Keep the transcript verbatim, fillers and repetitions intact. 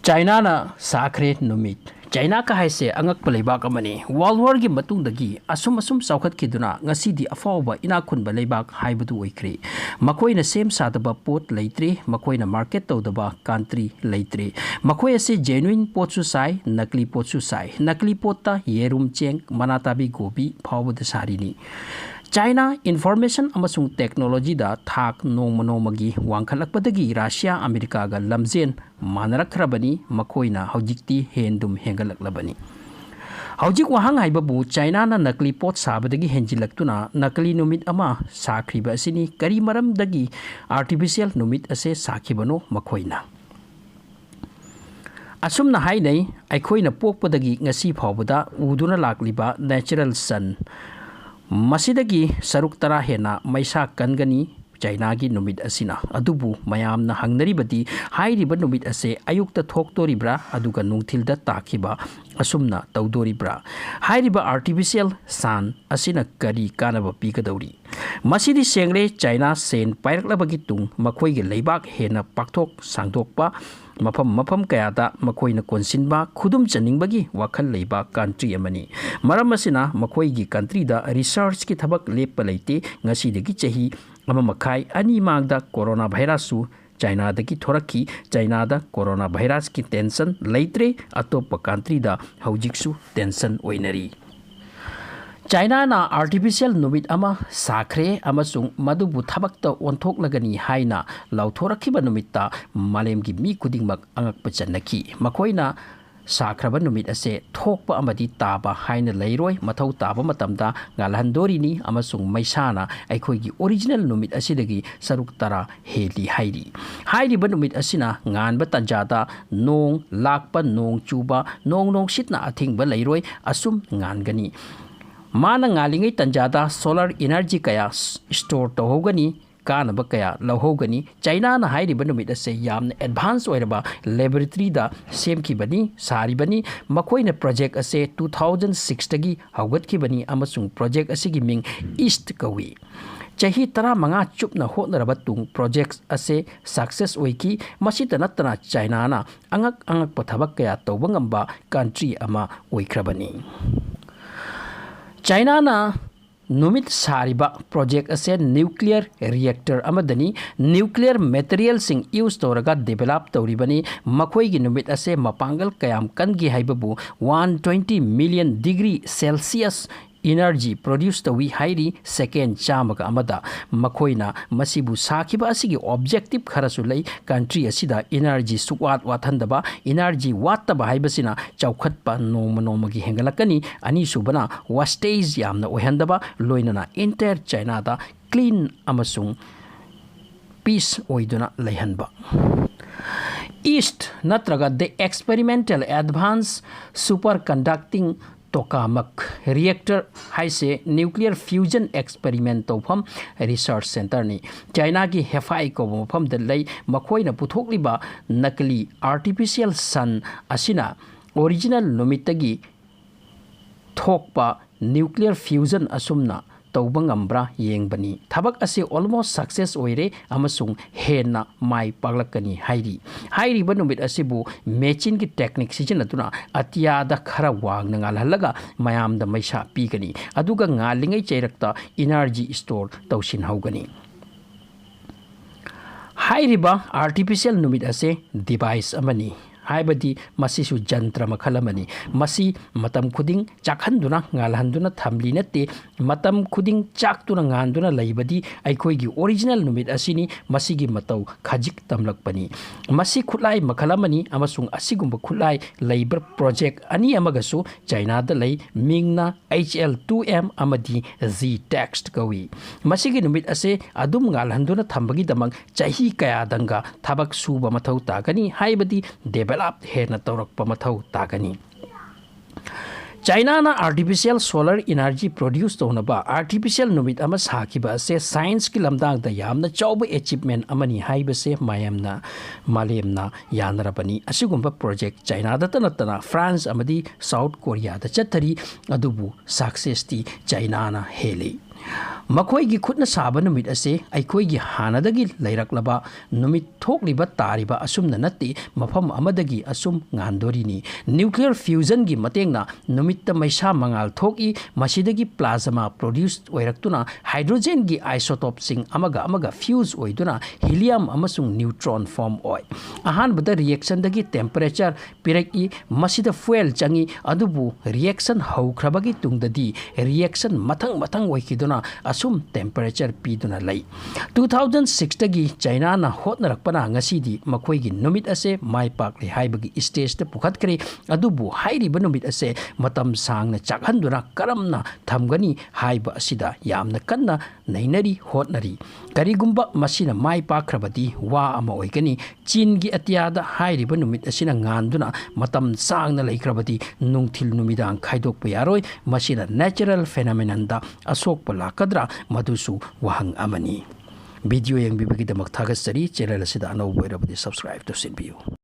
ꯆꯥꯏꯅꯥꯅ ꯁꯥꯈ꯭ꯔꯦ ꯅꯨꯃꯤꯠ꯫ ꯆꯥꯏꯅꯥ ꯀ ꯍꯥꯏꯁꯦ ꯑꯉꯛꯄ ꯂꯩꯕꯥꯛ ꯑꯃꯅꯤ꯫ ꯋꯥꯔꯜ ꯋꯥꯔꯒꯤ ꯃꯇꯨꯡꯗꯒꯤ ꯑꯁꯨꯝ ꯑꯁꯨꯝ ꯆꯥꯎꯈꯠꯈꯤꯗꯨꯅ ꯉꯁꯤꯗꯤ ꯑꯐꯥꯎꯕ ꯏꯅꯥꯛ ꯈꯨꯟꯕ ꯂꯩꯕꯥꯛ ꯍꯥꯏꯕꯗꯨ ꯑꯣꯏꯈ꯭ꯔꯦ꯫ ꯃꯈꯣꯏꯅ ꯁꯦꯝ ꯁꯥꯗꯕ ꯄꯣꯠ ꯂꯩꯇ꯭ꯔꯦ, ꯃꯈꯣꯏꯅ ꯃꯥꯔꯀꯦꯠ ꯇꯧꯗꯕ ꯀꯟꯇ꯭ꯔꯤ ꯂꯩꯇ꯭ꯔꯦ꯫ ꯃꯈꯣꯏ ꯑꯁꯦ ꯖꯦꯅꯨꯏꯟ ꯄꯣꯠꯁꯨ ꯁꯥꯏ, ꯅꯀꯂꯤ ꯄꯣꯠꯁꯨ ꯁꯥꯏ꯫ ꯅꯀꯂꯤ ꯄꯣꯠꯇ ꯌꯦꯔꯨꯝ, ꯆꯦꯡ, ꯃꯅꯥꯇꯥꯕꯤ, ꯒꯣꯕꯤ ꯐꯥꯎꯕꯗ ꯁꯥꯔꯤꯅꯤ꯫ ꯆꯥꯏꯅꯥ ꯏꯟꯐꯣꯔꯃꯦꯁꯟ ꯑꯃꯁꯨꯡ ꯇꯦꯛꯅꯣꯂꯣꯖꯤꯗ ꯊꯥꯛ ꯅꯣꯡꯃ ꯅꯣꯡꯃꯒꯤ ꯋꯥꯡꯈꯠꯂꯛꯄꯗꯒꯤ ꯔꯁꯤꯌꯥ ꯑꯃꯦꯔꯤꯀꯥꯒ ꯂꯝꯖꯦꯟ ꯃꯥꯟꯅꯔꯛꯈ꯭ꯔꯕꯅꯤ, ꯃꯈꯣꯏꯅ ꯍꯧꯖꯤꯛꯇꯤ ꯍꯦꯟꯗꯨꯝ ꯍꯦꯟꯒꯠꯂꯛꯂꯕꯅꯤ꯫ ꯍꯧꯖꯤꯛ ꯋꯥꯍꯪ ꯍꯥꯏꯕꯕꯨ ꯆꯥꯏꯅꯥꯅ ꯅꯀꯂꯤ ꯄꯣꯠ ꯁꯥꯕꯗꯒꯤ ꯍꯦꯟꯖꯤꯜꯂꯛꯇꯨꯅ ꯅꯀꯂꯤ ꯅꯨꯃꯤꯠ ꯑꯃ ꯁꯥꯈ꯭ꯔꯤꯕ ꯑꯁꯤꯅꯤ꯫ ꯀꯔꯤ ꯃꯔꯝꯗꯒꯤ ꯑꯥꯔꯇꯤꯐꯤꯁꯤꯌꯦꯜ ꯅꯨꯃꯤꯠ ꯑꯁꯦ ꯁꯥꯈꯤꯕꯅꯣ ꯃꯈꯣꯏꯅ? ꯑꯁꯨꯝꯅ ꯍꯥꯏꯅꯩ, ꯑꯩꯈꯣꯏꯅ ꯄꯣꯛꯄꯗꯒꯤ ꯉꯁꯤ ꯐꯥꯎꯕꯗ ꯎꯗꯨꯅ ꯂꯥꯛꯂꯤꯕ natural sun ꯃꯁꯤꯗꯒꯤ ꯁꯔꯨꯛ ꯇꯔꯥ ꯍꯦꯟꯅ ꯃꯩꯁꯥ ꯀꯟꯒꯅꯤ ꯆꯥꯏꯅꯥꯒꯤ ꯅꯨꯃꯤꯠ ꯑꯁꯤꯅ꯫ ꯑꯗꯨꯕꯨ ꯃꯌꯥꯝꯅ ꯍꯪꯅꯔꯤꯕꯗꯤ ꯍꯥꯏꯔꯤꯕ ꯅꯨꯃꯤꯠ ꯑꯁꯦ ꯑꯌꯨꯛꯇ ꯊꯣꯛꯇꯣꯔꯤꯕ꯭ꯔꯥ, ꯑꯗꯨꯒ ꯅꯨꯡꯊꯤꯜꯗ ꯇꯥꯈꯤꯕ ꯑꯁꯨꯝꯅ ꯇꯧꯗꯣꯔꯤꯕ꯭ꯔꯥ? ꯍꯥꯏꯔꯤꯕ ꯑꯥꯔꯇꯤꯐꯤꯁꯤꯌꯦꯜ ꯁꯟ ꯑꯁꯤꯅ ꯀꯔꯤ ꯀꯥꯟꯅꯕ ꯄꯤꯒꯗꯧꯔꯤ? ꯃꯁꯤꯗꯤ ꯁꯦꯡꯂꯦ, ꯆꯥꯏꯅꯥ ꯁꯦꯟ ꯄꯥꯏꯔꯛꯂꯕꯒꯤ ꯇꯨꯡ ꯃꯈꯣꯏꯒꯤ ꯂꯩꯕꯥꯛ ꯍꯦꯟꯅ ꯄꯥꯛꯊꯣꯛ ꯁꯥꯡꯗꯣꯛꯄ, ꯃꯐꯝ ꯃꯐꯝ ꯀꯌꯥꯗ ꯃꯈꯣꯏꯅ ꯀꯣꯟꯁꯤꯟꯕ, ꯈꯨꯗꯨꯝ ꯆꯟꯅꯤꯡꯕꯒꯤ ꯋꯥꯈꯜ ꯂꯩꯕ ꯀꯟꯇ꯭ꯔꯤ ꯑꯃꯅꯤ꯫ ꯃꯔꯝ ꯑꯁꯤꯅ ꯃꯈꯣꯏꯒꯤ ꯀꯟꯇ꯭ꯔꯤꯗ ꯔꯤꯁꯔꯆꯀꯤ ꯊꯕꯛ ꯂꯦꯞꯄ ꯂꯩꯇꯦ꯫ ꯉꯁꯤꯗꯒꯤ ꯆꯍꯤ ꯑꯃ ꯃꯈꯥꯏ, ꯑꯅꯤ ꯃꯥꯡꯗ ꯀꯣꯔꯣꯅꯥ ꯚꯥꯏꯔꯁꯁꯨ ꯆꯥꯏꯅꯥꯗꯒꯤ ꯊꯣꯔꯛꯈꯤ꯫ ꯆꯥꯏꯅꯥꯗ ꯀꯣꯔꯣꯅꯥ ꯚꯥꯏꯔꯁꯀꯤ ꯇꯦꯟꯁꯟ ꯂꯩꯇ꯭ꯔꯦ꯫ ꯑꯇꯣꯞꯄ ꯀꯟꯇ꯭ꯔꯤꯗ ꯍꯧꯖꯤꯛꯁꯨ ꯇꯦꯟꯁꯟ ꯑꯣꯏꯅꯔꯤ꯫ ꯆꯥꯏꯅꯥꯅ ꯑꯥꯔꯇꯤꯐꯤꯁꯤꯌꯦꯜ ꯅꯨꯃꯤꯠ ꯑꯃ ꯁꯥꯈ꯭ꯔꯦ ꯑꯃꯁꯨꯡ ꯃꯗꯨꯕꯨ ꯊꯕꯛꯇ ꯑꯣꯟꯊꯣꯛꯂꯒꯅꯤ ꯍꯥꯏꯅ ꯂꯥꯎꯊꯣꯔꯛꯈꯤꯕ ꯅꯨꯃꯤꯠꯇ ꯃꯥꯂꯦꯝꯒꯤ ꯃꯤ ꯈꯨꯗꯤꯡꯃꯛ ꯑꯉꯛꯄ ꯆꯟꯅꯈꯤ꯫ ꯃꯈꯣꯏꯅ ꯁꯥꯈ꯭ꯔꯕ ꯅꯨꯃꯤꯠ ꯑꯁꯦ ꯊꯣꯛꯄ ꯑꯃꯗꯤ ꯇꯥꯕ ꯍꯥꯏꯅ ꯂꯩꯔꯣꯏ, ꯃꯊꯧ ꯇꯥꯕ ꯃꯇꯝꯗ ꯉꯥꯜꯍꯟꯗꯣꯔꯤꯅꯤ ꯑꯃꯁꯨꯡ ꯃꯩꯁꯥꯅ ꯑꯩꯈꯣꯏꯒꯤ ꯑꯣꯔꯤꯖꯤꯅꯦꯜ ꯅꯨꯃꯤꯠ ꯑꯁꯤꯗꯒꯤ ꯁꯔꯨꯛ ꯇꯔꯥ ꯍꯦꯜꯂꯤ ꯍꯥꯏꯔꯤ꯫ ꯍꯥꯏꯔꯤꯕ ꯅꯨꯃꯤꯠ ꯑꯁꯤꯅ ꯉꯥꯟꯕ ꯇꯥꯟꯖꯥꯗ ꯅꯣꯡ ꯂꯥꯛꯄ, ꯅꯣꯡ ꯆꯨꯕ, ꯅꯣꯡ ꯅꯨꯡꯁꯤꯠꯅ ꯑꯊꯤꯡꯕ ꯂꯩꯔꯣꯏ, ꯑꯁꯨꯝ ꯉꯥꯟꯒꯅꯤ꯫ ꯃꯥꯅ ꯉꯥꯜꯂꯤꯉꯩ ꯇꯥꯟꯖꯥꯗ solar energy ꯀꯌꯥ store ꯇꯧꯍꯧꯒꯅꯤ꯫ ꯀꯥꯟꯅꯕ ꯀꯌꯥ ꯂꯧꯍꯧꯒꯅꯤ꯫ ꯆꯥꯏꯅꯥꯅ ꯍꯥꯏꯔꯤꯕ ꯅꯨꯃꯤꯠ ꯑꯁꯦ ꯌꯥꯝꯅ ꯑꯦꯗꯚꯥꯟꯁ ꯑꯣꯏꯔꯕ ꯂꯦꯕꯣꯔꯦꯇꯔꯤꯗ ꯁꯦꯝꯈꯤꯕꯅꯤ, ꯁꯥꯔꯤꯕꯅꯤ꯫ ꯃꯈꯣꯏꯅ ꯄ꯭ꯔꯣꯖꯦꯛ ꯑꯁꯦ two thousand sixꯇꯒꯤ ꯍꯧꯒꯠꯈꯤꯕꯅꯤ ꯑꯃꯁꯨꯡ ꯄ꯭ꯔꯣꯖꯦꯛ ꯑꯁꯤꯒꯤ ꯃꯤꯡ ꯏꯁ꯭ꯠ ꯀꯧꯏ꯫ ꯆꯍꯤ ꯇꯔꯥꯃꯉꯥ ꯆꯨꯞꯅ ꯍꯣꯠꯅꯔꯕ ꯇꯨꯡ project ꯑꯁꯦ success ꯑꯣꯏꯈꯤ꯫ ꯃꯁꯤꯇ ꯅꯠꯇꯅ ꯆꯥꯏꯅꯥꯅ ꯑꯉꯛ ꯑꯉꯛꯄ ꯊꯕꯛ ꯀꯌꯥ ꯇꯧꯕ ꯉꯝꯕ country ꯑꯃ ꯑꯣꯏꯈ꯭ꯔꯕꯅꯤ꯫ ꯆꯥꯏꯅꯥꯅ ꯅꯨꯃꯤꯠ ꯁꯥꯔꯤꯕ project ꯑꯁꯦ nuclear reactor ꯑꯃꯗꯅꯤ꯫ Nuclear materialꯁꯤꯡ use ꯇꯧꯔꯒ develop ꯇꯧꯔꯤꯕꯅꯤ꯫ ꯃꯈꯣꯏꯒꯤ ꯅꯨꯃꯤꯠ ꯑꯁꯦ ꯃꯄꯥꯡꯒꯜ ꯀꯌꯥꯝ ꯀꯟꯒꯦ ꯍꯥꯏꯕꯕꯨ one twenty million degree Celsius energy produce ꯇꯧꯏ ꯍꯥꯏꯔꯤ second ꯆꯥꯝꯃꯒ ꯑꯃꯗ꯫ ꯃꯈꯣꯏꯅ ꯃꯁꯤꯕꯨ ꯁꯥꯈꯤꯕ ꯑꯁꯤꯒꯤ objective ꯈꯔꯁꯨ ꯂꯩ꯫ Country ꯑꯁꯤꯗ energy ꯁꯨꯛꯋꯥꯠ ꯋꯥꯠꯍꯟꯗꯕ꯫ Energy ꯋꯥꯠꯇꯕ ꯍꯥꯏꯕꯁꯤꯅ ꯆꯥꯎꯈꯠꯄ ꯅꯣꯡꯃ ꯅꯣꯡꯃꯒꯤ ꯍꯦꯟꯒꯠꯂꯛꯀꯅꯤ꯫ ꯑꯅꯤꯁꯨꯕꯅ wastage ꯌꯥꯝꯅ ꯑꯣꯏꯍꯟꯗꯕ, ꯂꯣꯏꯅꯅ entire ꯆꯥꯏꯅꯥꯗ clean ꯑꯃꯁꯨꯡ peace ꯑꯣꯏꯗꯨꯅ ꯂꯩꯍꯟꯕ꯫ East ꯅꯠꯇ꯭ꯔꯒ the Experimental Advanced Superconducting Tokamak Reactor ꯍꯥꯏꯁꯦ nuclear fusion experiment ꯇꯧꯐꯝ research centreꯅꯤ꯫ ꯆꯥꯏꯅꯥꯒꯤ ꯍꯦꯐꯥꯏ ꯀꯧꯕ ꯃꯐꯝꯗ ꯂꯩ꯫ ꯃꯈꯣꯏꯅ ꯄꯨꯊꯣꯛꯂꯤꯕ ꯅꯀꯂꯤ artificial sun ꯑꯁꯤꯅ original ꯅꯨꯃꯤꯠꯇꯒꯤ ꯊꯣꯛꯄ nuclear fusion ꯑꯁꯨꯝꯅ ꯇꯧꯕ ꯉꯝꯕ꯭ꯔꯥ ꯌꯦꯡꯕꯅꯤ꯫ ꯊꯕꯛ ꯑꯁꯤ almost success ꯑꯣꯏꯔꯦ ꯑꯃꯁꯨꯡ ꯍꯦꯟꯅ ꯃꯥꯏ ꯄꯥꯛꯂꯛꯀꯅꯤ ꯍꯥꯏꯔꯤ꯫ ꯍꯥꯏꯔꯤꯕ ꯅꯨꯃꯤꯠ ꯑꯁꯤꯕꯨ machineꯒꯤ technique ꯁꯤꯖꯤꯟꯅꯗꯨꯅ ꯑꯇꯤꯌꯥꯗ ꯈꯔ ꯋꯥꯡꯅ ꯉꯥꯜꯍꯜꯂꯒ ꯃꯌꯥꯝꯗ ꯃꯩꯁꯥ ꯄꯤꯒꯅꯤ, ꯑꯗꯨꯒ ꯉꯥꯜꯂꯤꯉꯩ ꯆꯩꯔꯛꯇ energy store ꯇꯧꯁꯤꯟꯍꯧꯒꯅꯤ꯫ ꯍꯥꯏꯔꯤꯕ artificial ꯅꯨꯃꯤꯠ ꯑꯁꯦ device ꯑꯃꯅꯤ, ꯍꯥꯏꯕꯗꯤ ꯃꯁꯤꯁꯨ ꯖꯟꯇ꯭ꯔ ꯃꯈꯜ ꯑꯃꯅꯤ꯫ ꯃꯁꯤ ꯃꯇꯝ ꯈꯨꯗꯤꯡ ꯆꯥꯛꯍꯟꯗꯨꯅ ꯉꯥꯜꯍꯟꯗꯨꯅ ꯊꯝꯂꯤ ꯅꯠꯇꯦ꯫ ꯃꯇꯝ ꯈꯨꯗꯤꯡ ꯆꯥꯛꯇꯨꯅ ꯉꯥꯟꯗꯨꯅ ꯂꯩꯕꯗꯤ ꯑꯩꯈꯣꯏꯒꯤ original ꯅꯨꯃꯤꯠ ꯑꯁꯤꯅꯤ꯫ ꯃꯁꯤꯒꯤ ꯃꯇꯧ ꯈꯖꯤꯛ ꯇꯝꯂꯛꯄꯅꯤ꯫ ꯃꯁꯤ ꯈꯨꯠꯂꯥꯏ ꯃꯈꯜ ꯑꯃꯅꯤ ꯑꯃꯁꯨꯡ ꯑꯁꯤꯒꯨꯝꯕ ꯈꯨꯠꯂꯥꯏ ꯂꯩꯕ project ꯑꯅꯤ ꯑꯃꯒꯁꯨ ꯆꯥꯏꯅꯥꯗ ꯂꯩ꯫ ꯃꯤꯡꯅ H L two M ꯑꯃꯗꯤ Z-TEXT ꯀꯧꯏ꯫ ꯃꯁꯤꯒꯤ ꯅꯨꯃꯤꯠ ꯑꯁꯦ ꯑꯗꯨꯝ ꯉꯥꯜꯍꯟꯗꯨꯅ ꯊꯝꯕꯒꯤꯗꯃꯛ ꯆꯍꯤ ꯀꯌꯥꯗꯪꯒ ꯊꯕꯛ ꯁꯨꯕ ꯃꯊꯧ ꯇꯥꯒꯅꯤ, ꯍꯥꯏꯕꯗꯤ develop ꯍꯦꯟꯅ ꯇꯧꯔꯛꯄ ꯃꯊꯧ ꯇꯥꯒꯅꯤ꯫ ꯆꯥꯏꯅꯥꯅ artificial solar energy produce ꯇꯧꯅꯕ artificial ꯅꯨꯃꯤꯠ ꯑꯃ ꯁꯥꯈꯤꯕ ꯑꯁꯦ scienceꯀꯤ ꯂꯝꯗꯥꯡꯗ ꯌꯥꯝꯅ ꯆꯥꯎꯕ achievement ꯑꯃꯅꯤ ꯍꯥꯏꯕꯁꯦ ꯃꯌꯥꯝꯅ, ꯃꯥꯂꯦꯝꯅ ꯌꯥꯅꯔꯕꯅꯤ꯫ ꯑꯁꯤꯒꯨꯝꯕ project ꯆꯥꯏꯅꯥꯗꯇ ꯅꯠꯇꯅ France ꯑꯃꯗꯤ South Koreaꯗ ꯆꯠꯊꯔꯤ, ꯑꯗꯨꯕꯨ successꯇꯤ ꯆꯥꯏꯅꯥꯅ ꯍꯦꯜꯂꯤ꯫ ꯃꯈꯣꯏꯒꯤ ꯈꯨꯠꯅ ꯁꯥꯕ ꯅꯨꯃꯤꯠ ꯑꯁꯤ ꯑꯩꯈꯣꯏꯒꯤ ꯍꯥꯟꯅꯗꯒꯤ ꯂꯩꯔꯛꯂꯕ ꯅꯨꯃꯤꯠ ꯊꯣꯛꯂꯤꯕ ꯇꯥꯔꯤꯕ ꯑꯁꯨꯝꯅ ꯅꯠꯇꯦ, ꯃꯐꯝ ꯑꯃꯗꯒꯤ ꯑꯁꯨꯝ ꯉꯥꯟꯗꯣꯔꯤꯅꯤ꯫ Nuclear fusionꯒꯤ ꯃꯇꯦꯡꯅ ꯅꯨꯃꯤꯠꯇ ꯃꯩꯁꯥ ꯃꯉꯥꯜ ꯊꯣꯛꯏ, ꯃꯁꯤꯗꯒꯤ plasma produce ꯑꯣꯏꯔꯛꯇꯨꯅ hydrogenꯒꯤ isotopeꯁꯤꯡ ꯑꯃꯒ ꯑꯃꯒ fuse ꯑꯣꯏꯗꯨꯅ helium ꯑꯃꯁꯨꯡ neutron form ꯑꯣꯏ꯫ ꯑꯍꯥꯟꯕꯗ reactionꯗꯒꯤ temperature ꯄꯤꯔꯛꯏ, ꯃꯁꯤꯗ fuel ꯆꯪꯏ, ꯑꯗꯨꯕꯨ reaction ꯍꯧꯈ꯭ꯔꯕꯒꯤ ꯇꯨꯡꯗꯗꯤ reaction ꯃꯊꯪ ꯃꯊꯪ ꯑꯣꯏꯈꯤꯗꯨꯅ ꯑꯁꯨꯝ temperature ꯄꯤꯗꯨꯅ ꯂꯩ꯫ Two thousand sixꯇꯒꯤ Chinaꯅ ꯍꯣꯠꯅꯔꯛꯄꯅ ꯉꯁꯤꯗꯤ ꯃꯈꯣꯏꯒꯤ ꯅꯨꯃꯤꯠ ꯑꯁꯦ ꯃꯥꯏ ꯄꯥꯛꯂꯦ ꯍꯥꯏꯕꯒꯤ stageꯇ ꯄꯨꯈꯠꯈ꯭ꯔꯦ꯫ ꯑꯗꯨꯕꯨ ꯍꯥꯏꯔꯤꯕ ꯅꯨꯃꯤꯠ ꯑꯁꯦ ꯃꯇꯝ ꯁꯥꯡꯅ ꯆꯥꯛꯍꯟꯗꯨꯅ ꯀꯔꯝꯅ ꯊꯝꯒꯅꯤ ꯍꯥꯏꯕ ꯑꯁꯤꯗ ꯌꯥꯝꯅ ꯀꯟꯅ ꯅꯩꯅꯔꯤ, ꯍꯣꯠꯅꯔꯤ꯫ ꯀꯔꯤꯒꯨꯝꯕ ꯃꯁꯤꯅ ꯃꯥꯏ ꯄꯥꯛꯈ꯭ꯔꯕꯗꯤ ꯋꯥ ꯑꯃ ꯑꯣꯏꯒꯅꯤ꯫ ꯆꯤꯟꯒꯤ ꯑꯇꯤꯌꯥꯗ ꯍꯥꯏꯔꯤꯕ ꯅꯨꯃꯤꯠ ꯑꯁꯤꯅ ꯉꯥꯟꯗꯨꯅ ꯃꯇꯝ ꯁꯥꯡꯅ ꯂꯩꯈ꯭ꯔꯕꯗꯤ ꯅꯨꯡꯊꯤꯜ ꯅꯨꯃꯤꯗꯥꯡ ꯈꯥꯏꯗꯣꯛꯄ ꯌꯥꯔꯣꯏ꯫ ꯃꯁꯤꯅ natural phenomenonꯗ ꯑꯁꯣꯛꯄ ꯂꯥꯛꯀꯗ꯭ꯔꯥ, ꯃꯗꯨꯁꯨ ꯋꯥꯍꯪ ꯑꯃꯅꯤ꯫ Video ꯌꯦꯡꯕꯤꯕꯒꯤꯗꯃꯛ ꯊꯥꯒꯠꯆꯔꯤ꯫ Channel ꯑꯁꯤꯗ ꯑꯅꯧꯕ ꯑꯣꯏꯔꯕꯗꯤ subscribe ꯇꯧꯁꯤꯟꯕꯤꯌꯨ꯫